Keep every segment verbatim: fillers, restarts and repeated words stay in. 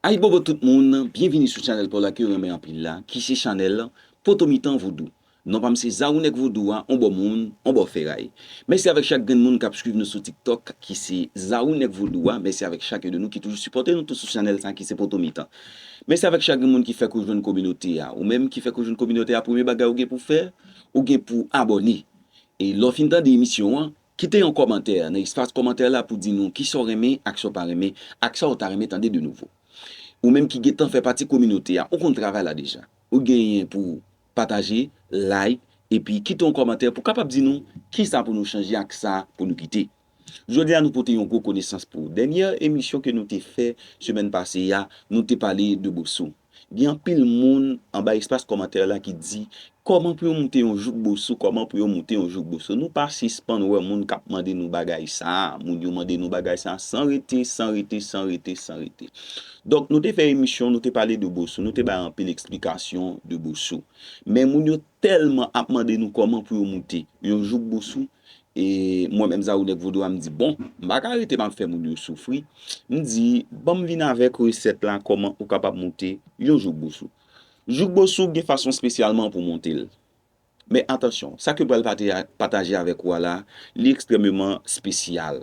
Ayibobo tout moun, byenvini sou chanèl pa w la ke w renmen anpil la, ki se chanèl Poto Mitan Vodou. Non pa m se Zarounèg Vodou a, on bò moun, on bò feray. Mèsi avèk chak grenn moun k ap swiv nou sou TikTok, ki se Zarounèg Vodou a. Mèsi avèk chak de nou ki toujou sipòte nou tou sou chanèl sa ki se Poto Mitan. Mèsi avèk chak grenn moun ki fè ke w jwenn kominote a. Ou menm ki fè ke w jwenn kominote a, premye bagay ou gen pou fè, ou gen pou abòne. E lè w fin tande emisyon an, kite yon kòmantè nan espas kòmantè la pou di nou kisa w renmen ak sa w pa renmen, ak sa w ta renmen tande de nouvo. Ou menm ki gentan fè pati kominote a, ou konn travay la deja. Ou genyen pou pataje, like, epi kite yon kòmantè pou kapab di nou kisa pou nou chanje ak sa pou nou kite. Jodi a nou pote yon gwo konesans pou ou. Dènye emisyon ke nou te fè semèn pase a, nou te pale de Bosou. Gen anpil moun anba espas kòmantè la ki di, kòman pou yo moute yon jouk Bosou, kòman pou yo moute yon jouk Bosou. Nou pa sispann wè moun k ap mande nou bagay sa, moun yo mande nou bagay sa san rete, san rete, san rete, san rete. Donk, nou te fè emisyon, nou te pale de Bosou, nou te bay anpil eksplikasyon de Bosou. Men moun yo tèlman ap mande nou kòman pou yo moute yon jouk Bosou, e mwen menm Zarounèg Vodou a, m di, bon, m pa ka rete m ap fè moun yo soufri. M di, ban m vin avèk resèt la, kòman ou kapab moute yon jouk Bosou. Jouk Bosou gen fason espesyalman pou moute l. Men atansyon, sa ke m pral pataje, pataje avèk ou a la, li ekstrèmeman espesyal.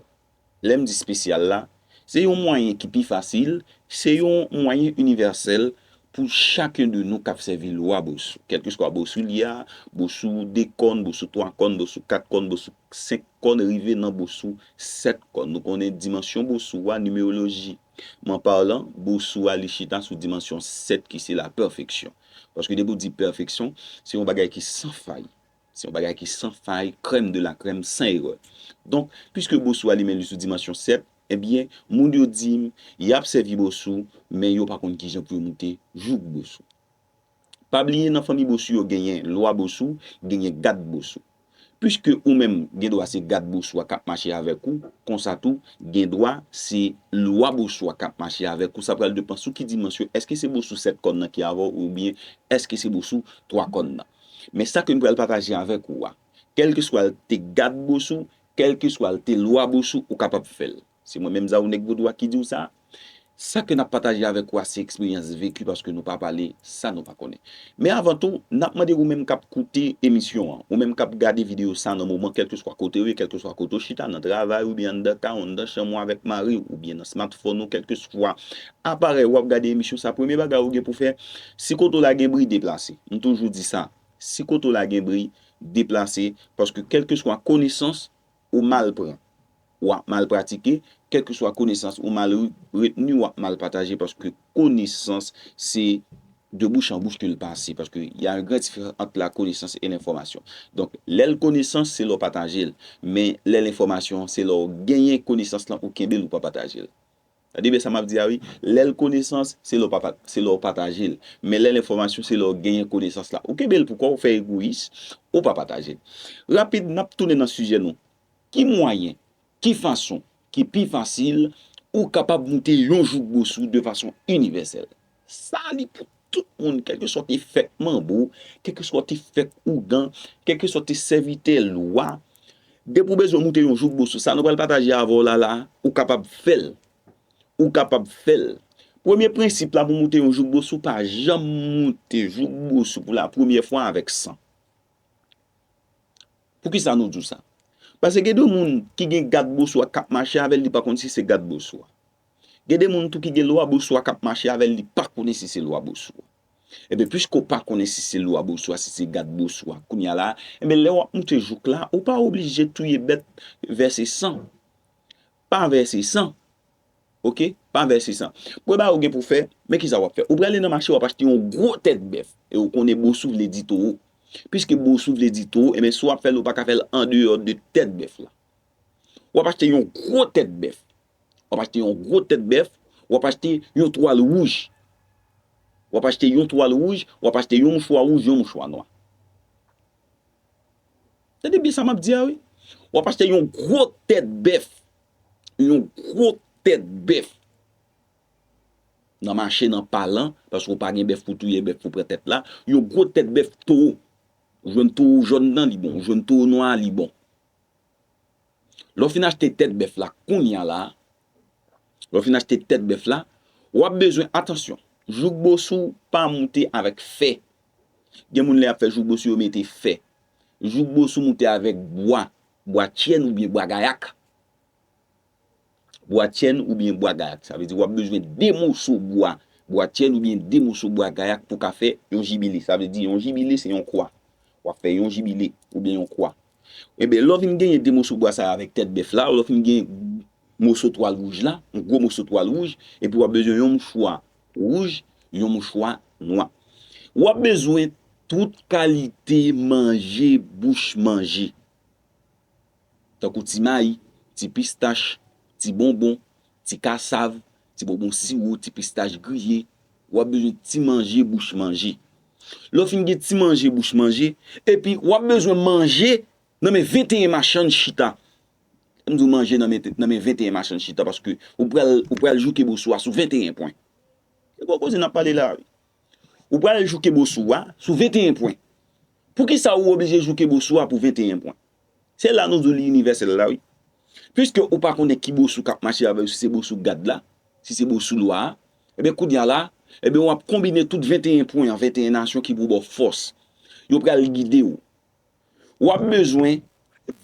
Lè m di espesyal la, se yon mwayen ki pi fasil, se yon mwayen inivèsèl pou chaken de nou k ap sèvi lwa Bosou. Kèlkeswa Bosou li a, Bosou de kòn, Bosou twa kòn, Bosou kat kòn, Bosou senk kòn, rive nan Bosou sèt kòn. Nou konnen dimansyon Bosou a, nimerolojiman palan, Bosou a li chita sou dimansyon sèt ki se la pèfeksyon. Paske depi w di pèfeksyon, se yon bagay ki san fay. Se yon bagay ki san fay, crème de la crème, san erè. Donk, piske Bosou a li menm li sou dimansyon sèt, ebyen, moun yo di m, y ap sèvi Bosou, men yo pa konn kijan pou yo moute jouk Bosou. Pa bliye nan fanmi Bosou yo genyen lwa Bosou, genyen gad Bosou. Piske ou menm gen dwa se gad Bosou a k ap mache avèk ou, konsa tou, gen dwa se lwa Bosou a k ap mache avèk ou. Sa pral depann sou ki dimansyon, èske se Bosou sèt kòn nan ki avè w oubyen èske se Bosou twa kòn nan. Men sa ke m pral pataje avèk ou a, kèlkeswa l te gad Bosou, kèlkeswa l te lwa Bosou, ou kapab fè l. Se mwen menm Zarounèg Vodou a ki di w sa. Sa ke n ap pataje avèk ou a se eksperyans veki paske nou pa pale sa nou pa konnen. Men avan tou, n ap mande ou menm k ap koute emisyon an, ou menm k ap gade videyo sa nan moman, kèlkeswa kote w ye, kèlkeswa kote w chita, nan travay oubyen anndan kay ou, anndan chanm ou avèk mari w, oubyen nan smartphone ou, kèlkeswa aparèy w ap gade emisyon sa, premye bagay ou gen pou fè, si kote w la gen bri, deplase. M toujou di sa, si kote w la gen bri, deplase, paske kèlkeswa konesans ou mal pran, w ap mal pratike, kèlkeswa konesans ou mal re-, retni, w ap mal pataje, paske konesans se de bouche en bouche ke l pase, paske y a un grand différence entre la connaissance et l'information. Donk, lè l konesans, se lè w pataje l, men lè l enfòmasyon, se lè w genyen konesans lan, ou kenbe l, ou pa pataje l. Tande byen sa m ap di a wi. Lè l konesans, se lè w pa pa, se lè w pataje l. Men lè l enfòmasyon, se lè w genyen konesans la. Ou kenbe l pou kò w, ou fè egoyis, ou pa pataje l. Rapid, n ap tounen nan sijè nou. Ki mwayen, ki fason ki pi fasil ou kapab moute yon jouk Bosou de fason inivèsèl? Sa li pou tout moun, kèlkeswa w te fèk manbo, kèlkeswa w te fèk ougan, kèlkeswa w te sèvitè lwa. Depi w bezwen moute yon jouk Bosou, sa nou pral pataje avè w la la, ou kapab fè l. Ou kapab fè l. Premye prensip la pou moute yon jouk Bosou, pa janm moute jouk Bosou pou la premyè fwa avèk san. Poukisa nou di w sa? Paske gen de moun ki gen gad Bosou a k ap mache avè l, li pa konn si se gad Bosou a. Gen de moun tou ki gen lwa Bosou a k ap mache avè l, li pa konnen si se lwa Bosou a. Ebyen, piske w pa konnen si se lwa Bosou a, si se gad Bosou a, kounye a la, ebyen, lè w ap moute jouk la, ou pa oblije touye bèt, vèse san. Pa vèse san. Oke? Pa vèse san. Premye bagay ou gen pou fè, men kisa w ap fè. Ou prale nan mache, w ap achte yon gwo tèt bèf. E ou konnen Bosou vle di towo. Piske Bosou vle di towo, ebyen, si w ap fè l, ou pa ka fè l andeyò de tèt bèf la. W ap achte yon gwo tèt bèf. W ap achte yon gwo tèt bèf. W ap achte yon twal wouj. W ap achte yon twal wouj, w ap achte yon mouchwa wouj, yon mouchwa nwa. Tande byen sa m ap di a wi. W ap achte yon gwo tèt bèf. Yon gwo tèt bèf. Nan mache, nan palan, paske w pa gen bèf pou touye, bèf pou pran tèt la. Yon gwo tèt bèf towo. Ou jwenn towo jòn nan, li bon. Ou jwenn towo nwa a, li bon. Lè w fin achte tèt bèf la, kounye a la, lè w fin achte tèt bèf la, W ap bezwen, atansyon, jouk bosou pa moute avèk fè. Gen moun lè y ap fè jouk bosou yo mete fè. Jouk bosou moute avèk bwa, bwa tyèn oubyen bwa gayak. Bwa tyèn oubyen bwa gayak. Sa vle di w ap bezwen de moso bwa, bwa tyèn oubyen de moso bwa gayak pou ka fè yon jibile. Sa vle di yon jibile se yon kwa. W ap fè yon jibile oubyen yon kwa. Ebyen, lè w fin genyen de moso bwa sa avèk tèt bèf la, lè w fin gen moso twal wouj la, yon gwo moso twal wouj, epi w ap bezwen yon mouchwa wouj, yon mouchwa nwa. W ap bezwen tout kalite manje bouch manje. Tankou ti mayi, ti pistach, ti bonbon, ti kasav, ti bonbon siwo, ti pistach griye. W ap bezwen ti manje bouch manje. Lè w fin gen ti manje bouch manje, epi w ap bezwen manje nan men venteyen machann chita. M di w manje nan men, nan men venteyen machann chita, paske ou pral, ou pral jouke bosou a sou venteyen pwen. Se gwo koze n ap pale la, wi. Ou pral jouke bosou a sou venteyen pwen. Poukisa ou oblije jouke bosou a pou venteyen pwen? Se la nou di w li inivèsèl la, wi. Piske ou pa konnen ki bosou k ap mache avè w, si se bosou gad la, si se bosou lwa a, ebyen, kounye a la, ebyen, w ap konbine tout venteyen pwen an, venteyen nasyon ki pou ba w fòs. Yo pral gide w. W ap bezwen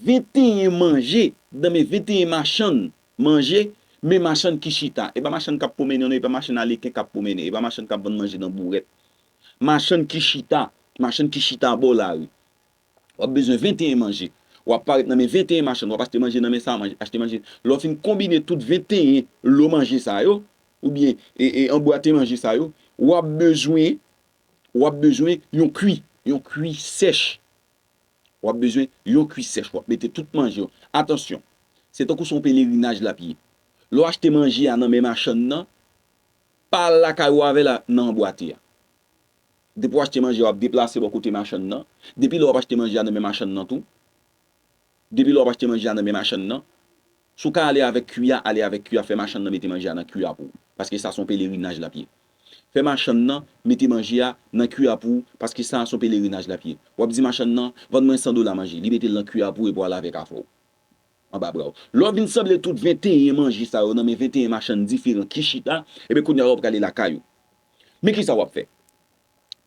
venteyen manje nan men venteyen machann manje, men machann ki chita. E pa machann k ap pwomennen, non, e pa machann aleken k ap pwomennen, e pa machann k ap vann manje nan bourèt. Machann ki chita, machann ki chita bò lari. W ap bezwen venteyen manje. W ap parèt nan men venteyen machann, w ap achte manje nan men sa, manje, achte manje. Lè w fin konbine tout venteyen lo manje sa yo, oubyen e, e anbwate manje sa yo, w ap bezwen, w ap bezwen yon kwi, yon kwi sèch. W ap bezwen yon kwi sèch, w ap mete tout manje yo. Atansyon, se tankou se yon pelerinaj l ap ye. Lè w achte manje a nan men machann nan, pa al lakay ou avè l nan anbwate a. Depi w achte manje a, w ap deplase bò kote machann nan. Depi lè w ap achte manje a nan men machann nan tou. Depi lè w ap achte manje a nan men machann nan, si w ka ale avèk kwi a, ale avèk kwi a, fè machann nan mete manje a nan kwi a pou ou. Paske sa se yon pelerinaj l ap ye. Fè machann nan mete manje a nan kwi a pou ou, paske sa se yon pelerinaj l ap ye. W ap di machann nan, vann mwen san dola manje. Li mete l nan kwi a pou ou epi w al avèk afè w. Anba bra w. Lè w vin sanble tout venteyen manje sa yo nan men venteyen machann diferan ki chita, ebyen kounye a la w prale lakay ou. Men kisa w ap fè?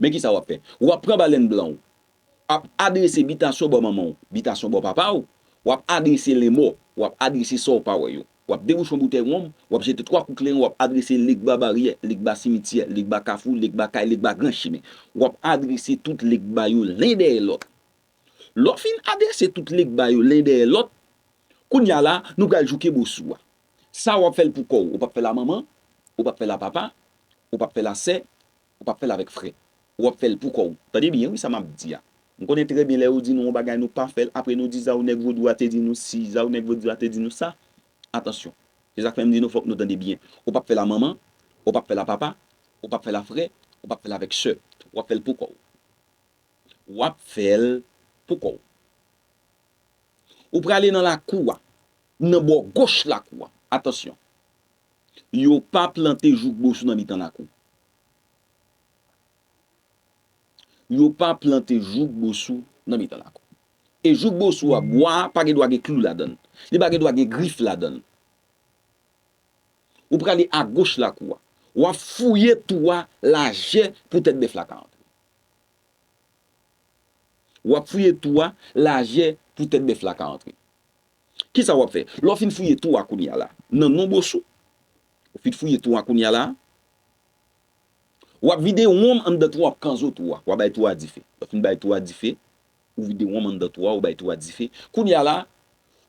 Men kisa w ap fè? W ap pran balèn blan w. W ap adrese bitasyon bò manman w, bitasyon bò papa w. W ap adrese lenmò, w ap adrese sa w pa wè yo. W ap debouche yon boutèy wonm, w ap jete twa kou kleren, w ap adrese Legba Baryè, Legba Simityè, Legba Kafou, Legba Kay, Legba Gran Chimen. W ap adrese tout Legba yo len dèyè lòt. Lè w fin adrese tout Legba yo len dèyè lòt, kounye a la, nou pral jouke bosou a. Sa w ap fè l pou kò w. Ou p ap fè l a manman, ou p ap fè l a papa, ou p ap fè l a sè, ou p ap fè l avèk frè. W ap fè l pou kò w. Tande byen wi sa m ap di a. M konnen trè byen lè yo di nou yon bagay nou pa fè l, apre nou di sa w nèg vodou a te di nou, si sa w nèg vodou a te di nou sa. Atansyon. Se sa k fè m di nou fòk nou tande byen. Ou p ap fè l a manman, ou p ap fè l a papa, ou p ap fè l a frè, ou p ap fè l avèk sè. W ap fè l pou kò w. W ap fè l pou kò w. Ou prale nan lakou a, nan bò goch lakou a. Atansyon. Yo pa plante jouk bosou nan mitan lakou. Yo pa plante jouk bosou nan mitan lakou. E jouk bosou a, bwa a pa gen dwa gen klou ladan l. Li pa gen dwa gen grif ladan l. Ou prale agoch lakou a. W ap fouye twou a lajè pou tèt bèf la ka antre. W ap fouye twou a lajè pou tèt bèf la ka antre. Kisa w ap fè? Lè w fin fouye twou a kounye a la, nan non bosou, ou fin fouye twou a kounye a la, w ap vide wonm anndan twou a, w ap kanzo twou a, w ap bay twou a dife. Lè w fin bay twou a dife, ou vide wonm anndan twou a, ou bay twou a dife. Kounye a la,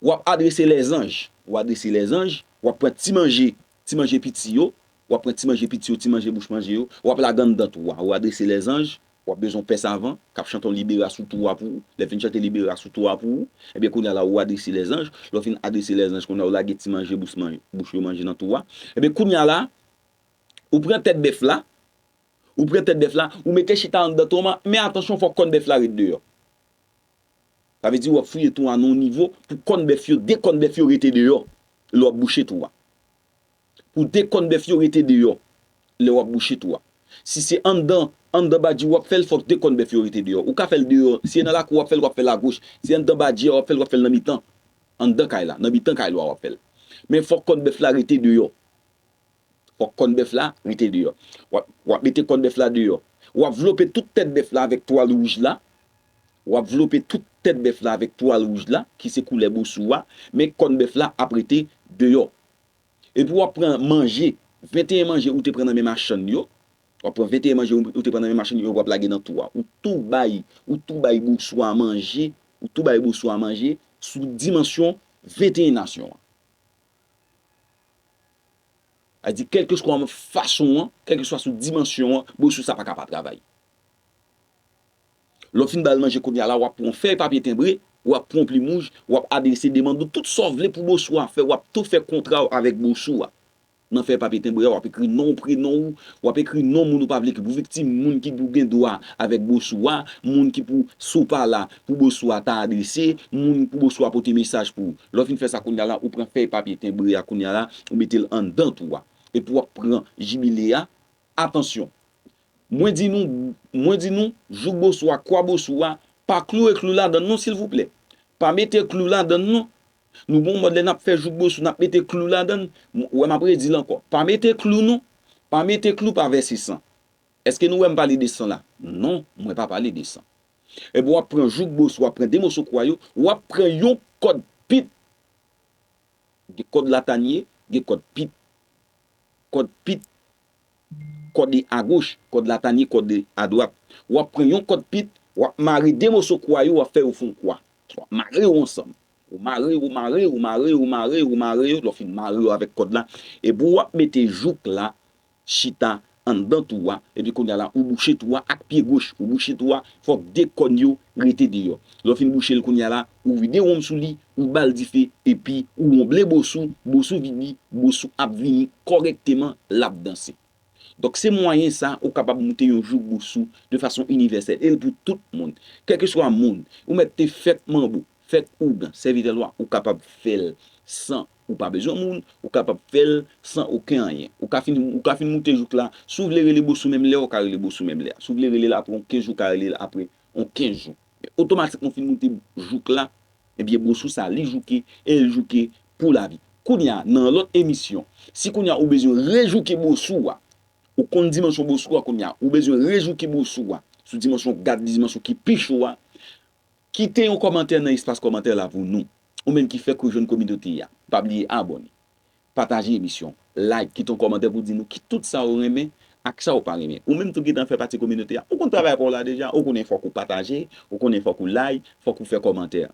w ap adrese lèzanj. W adrese lèzanj, w ap pran ti manje, ti manje piti yo, w ap pran ti manje piti yo, ti manje bouch manje yo, w ap lage anndan twou a. Ou adrese lèzanj, w ap bezwen yon pè savan k ap chante yon libera sou twou a pou ou. Lè l fin chante libera sou twou a pou ou, ebyen kounye a la ou adrese lèzanj. Lè w fin adrese lèzanj, kounye a ou lage ti manje bouch manje, bouch yo manje nan twou a. Ebyen kounye a la, ou pran tèt bèf la, ou pran tèt bèf la, ou mete chita anndan twou a, men atansyon fòk kòn bèf la ret deyò. Sa vle di w ap fouye twou a nan yon nivo pou kòn bèf yo, de kòn bèf yo rete deyò lè w ap bouche twou a. Pou de kòn bèf yo rete deyò lè w ap bouche twou a. Si se anndan, anndan badji w ap fè l, fòk de kòn bèf yo rete deyò. Ou ka fè l deyò. Si se nan lakou w ap fè l, w ap fè l agoch. Si se anndan badji a w ap fè l, w ap fè l nan mitan. Anndan kay la, nan mitan kay la w ap fè l. Men fòk kòn bèf la rete deyò. Fòk kòn bèf la rete deyò. W ap, w ap mete kòn bèf la deyò. W ap vlope tout tèt bèf la avèk twal wouj la. W ap vlope tout tèt bèf la avèk twal wouj la, ki se koulè bosou a, men kòn bèf la ap rete deyò. Epi w ap pran manje, venteyen manje ou te pran nan men machann yo. W ap pran venteyen manje ou te pran nan men machann yo, w ap lage nan twou a. Ou tou bay, ou tou bay bosou a manje, ou tou bay bosou a manje sou dimansyon venteyen nasyon an. Sa di, kèlkeswa fason an, kèlkeswa sou dimansyon an, bosou sa pa ka pa travay. Lè w fin ba l manje kounye a la, w ap pran yon fèy papye tenbre, w ap pran yon plim wouj, w ap adrese demann ou, tout sa w vle pou bosou a fè, w ap tou fè kontra w avèk bosou a. Nan fèy papye tenbre a, w ap ekri non w, prenon w, w ap ekri non moun ou pa vle ki pou viktim, moun ki pou gen dwa avèk bosou a, moun ki pou, si w pa la, pou bosou a ta adrese, moun pou bosou a pote mesaj pou ou. Lè w fin fè sa kounye a la, ou pran fèy papye tenbre a kounye a la, ou mete l anndan twou a. Epi w ap pran jibile a. Atansyon. Mwen di nou, mwen di nou, jouk bosou a, kwa bosou a, pa kloure klou ladann non, silvouplè. Pa mete klou ladann non. Nou gon mòd lè n ap fè jouk bosou, n ap mete klou ladann. M, wè m ap redi l ankò. Pa mete klou non. Pa mete klou, pa vèse san. Èske nou wè m pale de san la? Non, mwen pa pale de san. Epi w ap pran jouk bosou, w ap pran de moso kwa yo, w ap pran yon kòd pit. Gen kòd latanye, gen kòd pit. Kòd pit, kòde agoch, kòd latanye, kòde adwat. W ap pran yon kòd pit, w ap mare de moso kwa yo, w ap fè yo fè yon kwa. W ap mare yo ansanm. Ou mare, ou mare, ou mare, ou mare, ou mare, ou mare yo, lè w fin mare yo avèk kòd la. Epi w ap mete jouk la chita anndan twou a, epi kounye a la, ou bouche twou a ak pye goch, ou bouche twou a, fòk de kòn yo rete deyò. Lè w fin bouche l kounye a la, ou vide wonm sou li, ou ba l dife, epi ou wonble bosou, bosou vini, bosou ap vini kòrèkteman, l ap danse. Donk, se mwayen sa ou kapab moute yon jouk bosou de fason inivèsèl, e l pou tout moun. Kèlkeswa moun, ou mèt te fèt manbo, fèt ougan, sèvitè lwa, ou kapab fè l san ou pa bezwen moun, ou kapab fè l san okenn anyen. Ou ka fin, ou ka fin moute jouk la, si w vle rele bosou menm lè a, ou ka rele bosou menm lè a. Si w vle rele l apre yon kenz jou, ou ka rele l apre yon kenz jou. Men otomatikman w fin moute jouk la, ebyen bosou sa li jouke, e l jouke pou lavi. Kounye a, nan lòt emisyon, si kounye a ou bezwen rejouke bosou a, ou konn dimansyon bosou a kounye a, ou bezwen rejouke bosou a sou dimansyon gad, dimansyon ki pi cho a, kite yon kòmantè nan espas kòmantè la pou nou. Ou menm ki fèk rejwenn kominote a, pa bliye abòne, pataje emisyon, like, kite yon kòmantè pou di nou ki tout sa ou renmen ak sa ou pa renmen. Ou menm tou gentan fè pati kominote a. Ou konn travay pa w la deja, ou konnen fòk ou pataje, ou konnen fòk ou like, fòk ou fè kòmantè.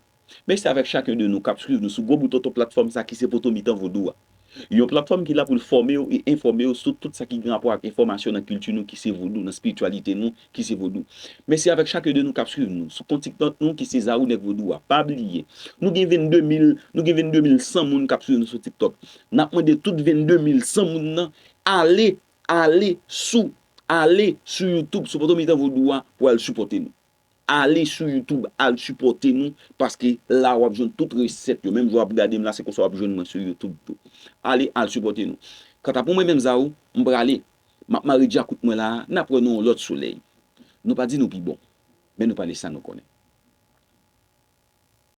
Mèsi avèk chacun de nous k ap swiv nou sou gwo bout oto platfòm sa ki se Poto Mitan Vodou a. Yon platfòm ki la pou l fòme w e enfòme w sou tout sa ki gen rapò ak enfòmasyon nan kilti nou ki se vodou, nan espirityalite nou ki se vodou. Mèsi avèk chacun de nous k ap swiv nou sou kont TikTok nou ki se Zarou Nèg Vodou a. Pa bliye, nou gen vennde mil, nou gen vennde mil san moun k ap swiv nou sou TikTok. N ap mande tout vennde mil san moun nan, ale, ale sou, ale sou YouTube, sou Poto Mitan Vodou a pou al sipòte nou. Ale sou YouTube, al sipòte nou, paske la w ap jwenn tout resèt yo. Menm jan w ap gade m la, se konsa w ap jwenn mwen sou YouTube tou. Ale, al sipòte nou. Kanta pou mwen menm, Zarou, m prale. M ap mare djakout mwen la, n ap wè nan yon lòt solèy. Nou pa di nou pi bon, men nou pale sa nou konnen.